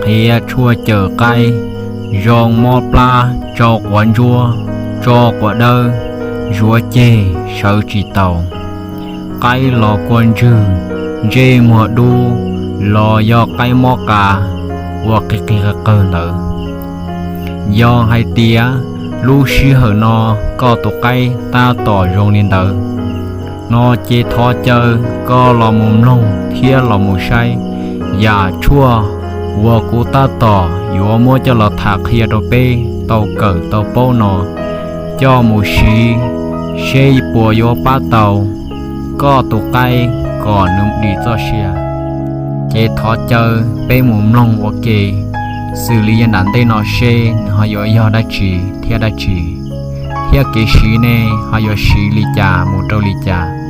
qhia tshuaj cawm qaib, zoo mob plab, tsau quav ntsuab, tso quav dawb, zuav ceg sawv tsis taus. Qaib los kua ntswg, ntsej muag dub, los yog qaib mob qa, ua qig qig qawg ntawd. Yog hais tias lub sij hawm no koj tus qaib tab tom zoo li ntawd no ces thov caw koj los mus mloog thiab los mus saib yam tshuaj uas kuv tab tom yuav muab coj los tham qhia rau peb tau kawm tau paub no, coj mus siv seb puas yuav pab tau koj tus qaib kom nws dim txoj sia. Ces thov caw peb mus mloog ua ke xws li yav nram ntej no seb nws ho yuav yog dab tsi thiab dab tsi, thiab kev siv ne ho yuav siv li cas mus rau li cas.